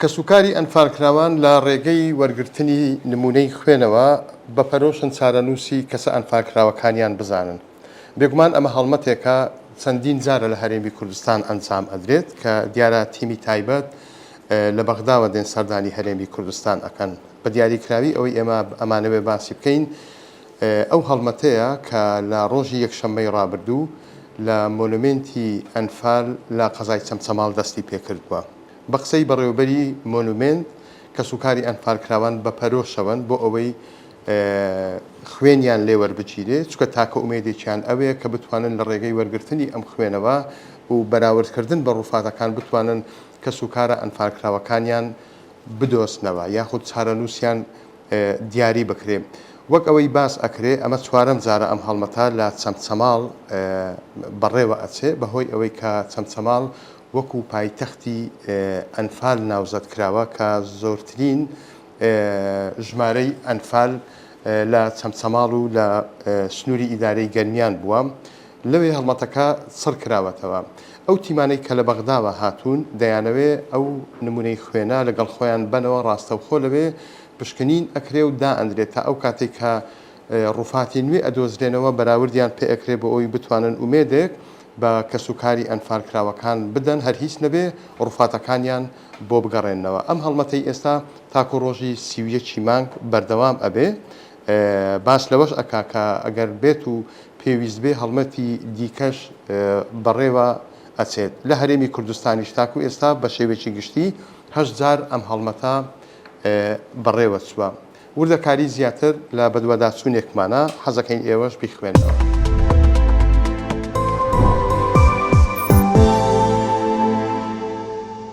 کەسوکاری ئەنفالکراوان لە ڕێگەی وەرگرتنی نموونەی خوێنەوە بە پەرۆشن چارەنووسی کەسە ئەنفالکراوەکانیان بزانن. بێگومان ئەمە هەڵمەتێکە چەندین جارە لە هەرێمی کوردستان ئەنجام ئەدرێت کە دیارە تیمی تایبەت لە بەغداوە دێن سەردانی هەرێمی کوردستان ئەکەن. بە دیاریکراوی ئەوەی ئێمە ئەمانەوێ باسی بکەین ئەو هەڵمەتەیە کە لە ڕۆژی یەکشەممەی ڕابردوو لە مۆنومێنتی ئەنفال لە قەزای چەمچەماڵ دەستی پێکردووە. بە قسەی بەڕێوەبەری مۆنومێنت، کەسوکاری ئەنفالکراوان بە پەرۆشەوەن بۆ ئەوەی خوێنیان لێ وەربگیرێ، چونکە تاکە ئومێدێکیان ئەوەیە کە بتوانن لە ڕێگەی وەرگرتنی ئەم خوێنەوە و بەراوردکردن بە ڕووفاتەکان بتوانن کەسوکارە ئەنفالکراوەکانیان بدۆزنەوە یاخود چارەنووسیان دیاری بکرێ. وەک ئەوەی باس ئەکرێ ئەمە چوارەم جارە ئەم هەڵمەتە لە چەمچەماڵ بەڕێوە ئەچێ بەهۆی ئەوەی کە چەمچەماڵ وەکو پایتەختی ئەنفال ناوزەد کراوە کە زۆرترین ژمارەی ئەنفال لە چەمچەماڵ و لە سنووری ئیدارەی گەرمیان بووە لەوێ هەڵمەتەکە چڕ کراوەتەوە. ئەو تیمانەی کە لە بەغداوە هاتوون دەیانەوێ ئەو نموونەی خوێنە لەگەڵ خۆیان بەنەوە ڕاستەوخۆ لەوێ پشکنین ئەکرێ و دائەندرێ تا ئەو کاتەی کە ڕووفاتی نوێ ئەدۆزرێنەوە بەراوردیان پێ ئەکرێ بۆ ئەوی بتوانن ئومێدێک بە کەسوکاری ئەنفالکراوەکان بدەن هەر هیچ نەبێ ڕووفاتەکانیان بۆ بگەڕێننەوە. ئەم هەڵمەتەی ئێستا تاکوو ڕۆژی 31 ی مانگ بەردەوام ئەبێ. باس لەوەش ئەکا کە ئەگەر بێت و پێویست بێ هەڵمەتی دیکەش بەڕێوە ئەچێت. لە هەرێمی کوردستانیش تاکو ئێستا بە شێوەیەکی گشتی هەشت جار ئەم هەڵمەتە بەڕێوە چووە. وردەکاری زیاتر لە بەدواداچوونێکمانە، حەزەکەین ئێوەش بیخوێننەوە.